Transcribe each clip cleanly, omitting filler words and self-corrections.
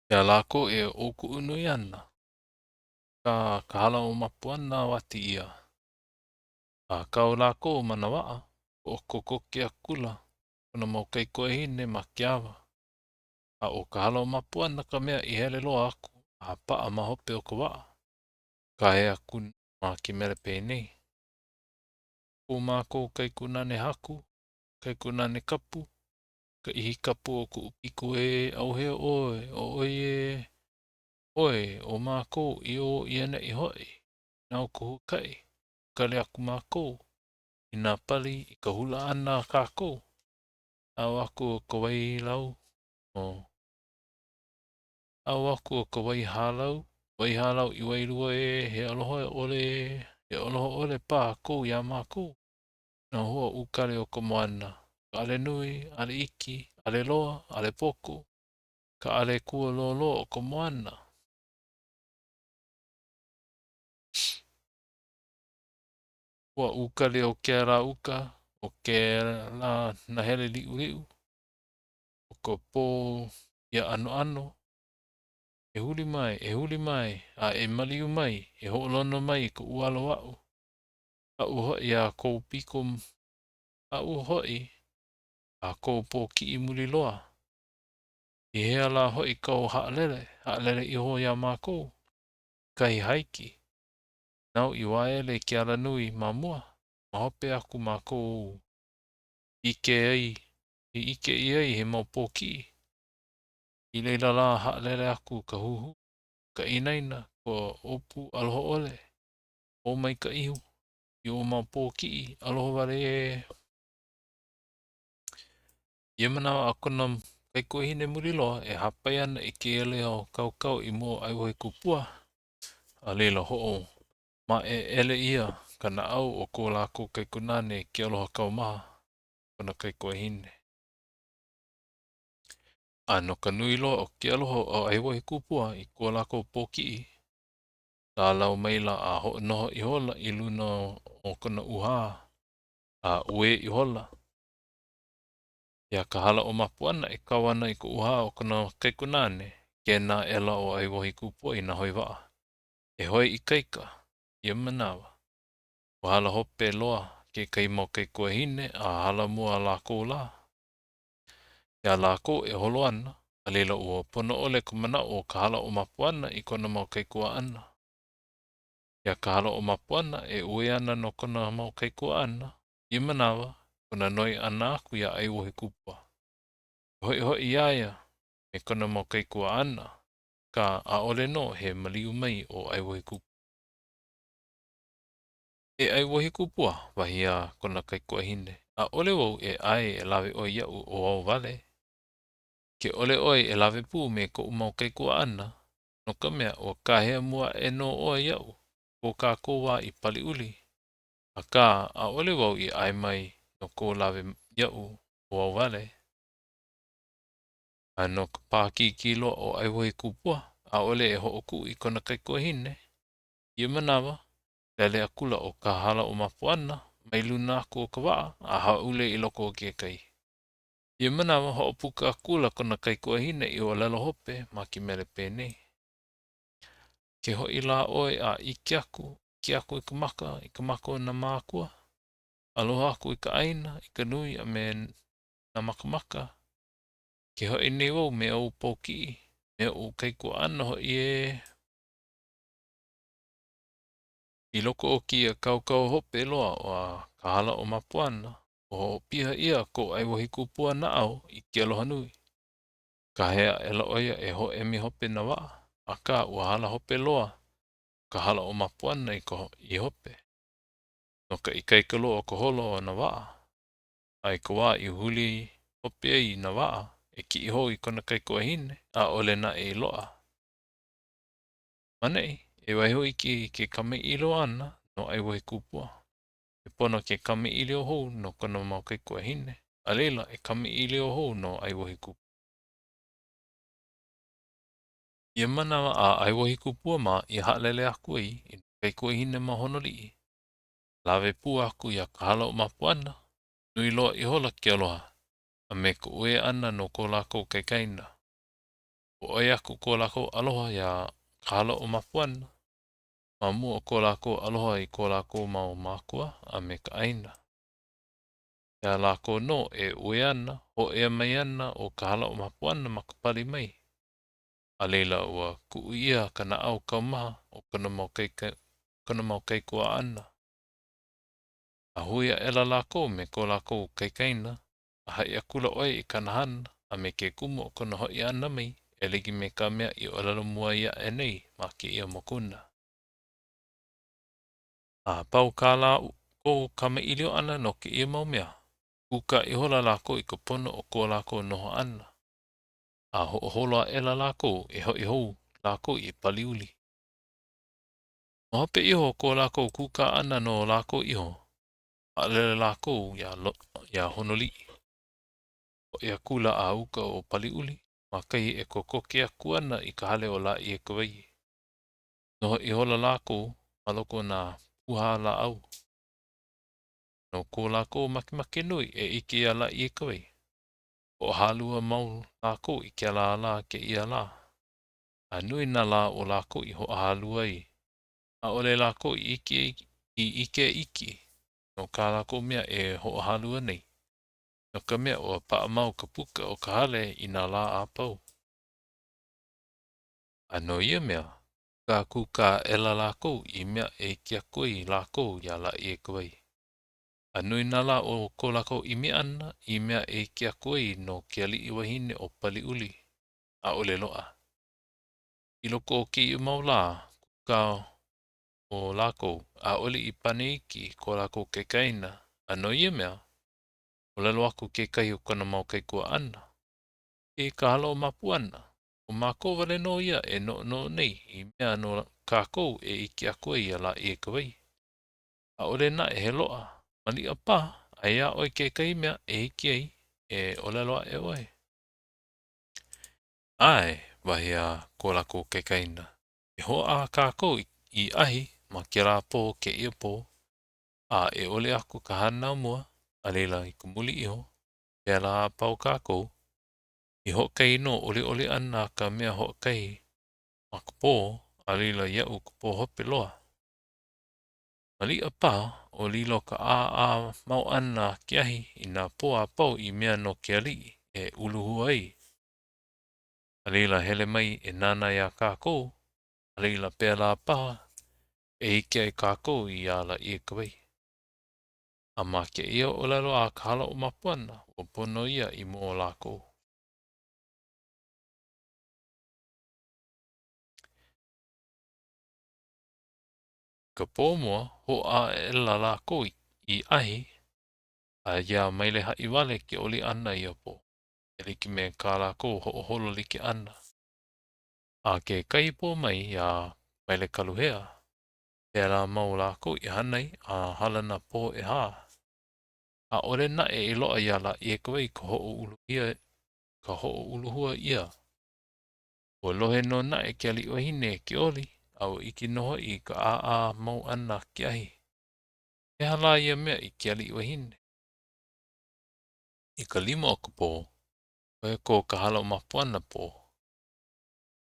Iā lākou e ʻōkuʻu nui ana, kā Kahalaomapuana wati ʻia. A kau lākou ma nā waʻa, hoʻokokoke akula kona mau kaikuahine ma ke awa. A ʻo Kahalaomapuana ka mea i hele loa aku a paʻa ma hope o ka waʻa, kāhea aku ma ke mele penei. Ko mākou kaikunāne haku, kaikunāne kapu, ka ʻihi kapu o kuʻu piko ē, ʻAuhea ʻoe, ʻo ʻoe ē, ʻoe, ʻo mākou i ʻō i ʻaneʻi hoʻi, nāu ka huakaʻi, ukali aku mākou i nā pali i ka hula ʻana a kākou. ʻAu aku o ka wai lau, o. ʻAu aku o ka wai hālau, wai hālau i Wailua ē, he aloha ʻole, he aloha ʻole paha kou iā mākou. Nā hoa ukali o ka moana, ka ʻale nui, ʻale iki, ʻale loa, ʻale poko, ka ʻale kua loloa o ka moana. Hoa ukali o kēlā uka, o kēlā nahele liʻuliʻu, o ka pō ia ʻanoʻano, e huli mai, e huli mai, a e maliu mai, e hoʻolono mai i ka ʻualo aʻu. Aʻu hoʻi a kou piko, aʻu hoʻi a kou pōkiʻi muli loa. I hea lā hoʻi kāu haʻalele, haʻalele iho iā mākou, i kahi hāiki? Nāu i waele i ke alanui ma mua, ma hope aku mākou ou. I ʻike ai, i ʻike ʻia ai he mau pōkiʻi. I laila lā haʻalele aku ka huhū, ka inaina, ka ʻōpū aloha ʻole. Ō mai ka ihu i ou mau pōkiʻi aloha wale ē. Ia manawa a kona kaikuahine muli loa e hāpai ana i kēia leo kaukau i mua o ʻAiwohikupua, a laila hoʻomaʻeʻele ʻia ka naʻau o ko lākou kaikunāne e ke aloha kaumaha o kona kaikuahine. A no ka nui loa o ke aloha o ʻAiwohikupua i ko lākou pōkiʻi, lālau maila a hoʻonoho ihola i luna o kona ʻūhā, a uē ihola. Iā Kahalaomapuana e kau ana i ka ʻūhā o kona kaikunāne, kēnā aʻela ʻo ʻAiwohikupua i nā hoi waʻa. E hoe ikaika ia manawa. Ua hala hope loa kekahi mau kaikuahine a hala mua lākou lā. Iā lākou e holo ana, a laila ua pono ʻole ka manaʻo o Kahalaomapuana i kona mau kaikuaʻana. Iā Kahalaomapuana e uē ana no kona mau kaikuaʻana, ia manawa, kona noi ʻana aku iā ʻAiwohikupua, e hoʻihoʻi iā ia me kona mau kaikuaʻana, akā ʻaʻole nō he maliu mai ʻo ʻAiwohikupua. E ʻAiwohikupua, wahi a kona kaikuahine, ʻaʻole wau e ʻae e lawe ʻoe iaʻu ʻo au wale. Ke ʻole ʻoe e lawe pū me koʻu mau kaikuaʻana, no ka mea, ua kāhea mua aʻe nō ʻoe iaʻu i ko kākou wā i Paliuli. Akā, ʻaʻole wau i ʻae mai no kou lawe iaʻu ʻo au wale. A no ka paʻakikī loa o ʻAiwohikupua, ʻaʻole e hoʻokuʻu i kona kaikuahine. Ia manawa, lele akula ʻo Kahalaomapuana mai luna aku o ka waʻa a hāʻule i loko o ke kai. Ia manawa, hoʻopuka akula kona kaikuahine i ʻōlelo hope ma ke mele penei. Ke hoʻi lā ʻoe a ʻike aku, ʻike aku i ka maka, i ka maka o nā mākua. Aloha aku i ka ʻāina, i ka nui a me nā makamaka. Ke hoʻi nei wau me ou pōkiʻi, me oʻu kaikuaʻana hoʻi ē. I loko o kēia kaukau hope loa a Kahalaomapuana, ua hoʻopiha ʻia ko ʻAiwohikupua naʻau i ke aloha nui. Kāhea aʻela ʻo ia e hōʻemi hope nā waʻa, akā ua hala hope loa ʻo Kahalaomapuana i ka i hope, no ka ikaika loa o ka holo o nā waʻa. A i ka wā i huli hope ai nā waʻa e kiʻi hou i kona kaikuahine, ʻaʻole naʻe i loaʻa. Ma ʻaneʻi, e waiho iki ke kamaʻilio ʻana no ʻAiwohikupua. He pono ke kamaʻilio hou no kona mau kaikuahine, a laila e kamaʻilio hou no ʻAiwohikupua. Ia manawa a ʻAiwohikupua mā i haʻalele aku ai i nā kaikuahine ma Honoliʻi, lawe pū aku iā Kahalaomapuana, nui loa ihola ke aloha a me ka uē ʻana no ko lākou kaikaina. Ua ʻoi aku ko lākou aloha iā Kahalaomapuana ma mua o ko lākou aloha i ko lākou mau mākua a me ka ʻāina. Iā lākou nō e uē ana, hōʻea mai ana ʻo Kahalaomapuana ma ka pali mai. A laila, ua kuʻu ʻia ka naʻau kaumaha o kona mau kaika, kona mau kaikuaʻana. A hui aʻela lākou me ko lākou kaikaina, a haʻi akula ʻo ia i kāna hana a me ke kumu o kona hoʻi ʻana mai e like me ka mea i ʻōlelo mua ʻia aʻe nei ma kēia mokuna. A pau kā lākou kamaʻilio ʻana no kēia mau mea, kūkā ihola lākou i ka pono o ko lākou noho ʻana, a hoʻoholo aʻela lākou e hoʻi hou lākou i Paliuli. Ma hope iho o ko lākou kūkā ʻana no lākou iho, haʻalele lākou iā, iā Honoliʻi. Hoʻi akula a uka o Paliuli ma kahi e kokoke aku ana i ka hale o Lāʻieikawai. Noho ihola lākou ma loko o nā pūhā lāʻau. No ko lākou makemake nui e ʻike iā Lāʻieikawai, hoʻohālua mau lākou i kēlā lā kēia lā. A nui nā lā o lākou i hoʻohālua ai. ʻAʻole lākou i ʻike i ʻike iki no kā lākou mea e hoʻohālua nei, no ka mea, ua paʻa mau ka puka o ka hale i nā lā a pau. A no ia mea, kūkākūkā aʻela lākou i mea e ʻike aku ai lākou iā Lāʻieikawai. A nui nā lā o ko lākou ʻimi ʻana i mea e ʻike aku ai no ke aliʻi wahine o Paliuli, ʻaʻole loaʻa. I loko o kēia mau lā kūkā o lākou, ʻaʻole i pane iki ko lākou kaikaina, a no ia mea, ʻōlelo aku kekahi o kona mau kaikuaʻana, E Kahalaomapuana, ʻo mākou wale nō ia e noʻonoʻo nei i mea no kākou e ʻike aku ai iā Lāʻieikawai. ʻAʻole naʻe he loaʻa, maliʻa paha, aia iā ʻoe kekahi mea e hiki ai e ʻōlelo aʻe ʻoe. ʻAe, wahi a ko lākou kaikaina, e hoʻā kākou i ahi ma kēlā pō kēia pō, a e ʻoli aku ka hānau mua, a laila i ka muli iho, pēlā a pau kākou. I hoʻokahi nō ʻoliʻoli ʻana a ka mea hoʻokahi ma ka pō, a laila iaʻu ka pō hope loa. Maliʻa paha, o lilo ka ʻāʻā mau ʻana a ke ahi i nā pō a pau i mea no ke aliʻi e uluhua ai. A laila hele mai e nānā iā kākou, a laila pēlā paha e ʻike ai kākou iā Lāʻieikawai. A ma kēia ʻōlelo a Kahalaomapuana, ua pono ia i mua o lākou. I ka pō mua, hoʻā aʻela lākou i ahi, a iā Maile Haʻiwale ke oli ʻana ia pō, e like me kā lākou hoʻoholo like ʻana. A kekahi pō mai iā Maile Kaluhea, pēlā mau lākou i hana ai a hala nā pō ʻehā. ʻAʻole naʻe i loaʻa iā Lāʻieikawai ka hoʻouluhia ka hoʻouluhua ʻia. Ua lohe nō naʻe ke aliʻi wahine i ke oli, a ua ʻike nō hoʻi i ka ʻāʻā mau ʻana a ke ahi. He aha lā ia mea i ke aliʻi wahine? I ka lima o ka pō, ʻo ia ko Kahalaomapuana pō.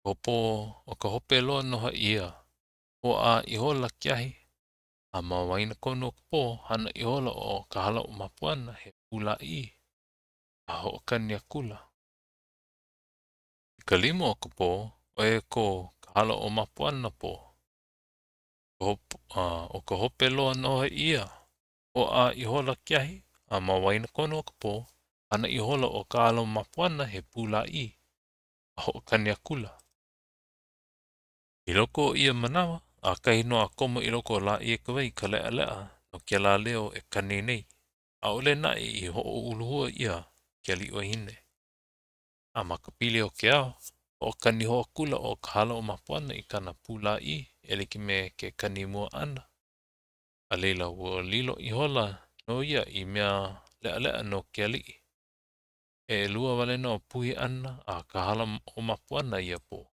ʻO pō, ʻo ka hope loa nō hoʻi ia. Hoʻā ihola ke ahi, a ma waenakonu o ka pō, hana ihola ʻo Kahalaomapuana he pū lāʻī, a hoʻokani akula. I ka lima o ka pō, ʻo ia ko Kahalaomapuana pō. ʻO ka hope loa nō hoʻi ia. Hoʻā ihola ke ahi, a ma waenakonu o ka pō, hana ihola ʻo Kahalaomapuana he pū lāʻī, a hoʻokani akula. I loko o ia manawa, ʻakahi nō a komo i loko o Lāʻieikawai ka leʻaleʻa no kēlā leo e kani nei. ʻAʻole naʻe i hoʻouluhua ʻia ke aliʻi wahine. A ma ka pili o ke ao, hoʻokani hou akula ʻo Kahalaomapuana i kāna pū lāʻī e like me ke kani mua ʻana. A laila, ua lilo ihola nō ia i mea leʻaleʻa no ke aliʻi. He ʻelua wale nō puhi ʻana a Kahalaomapuana ia pō.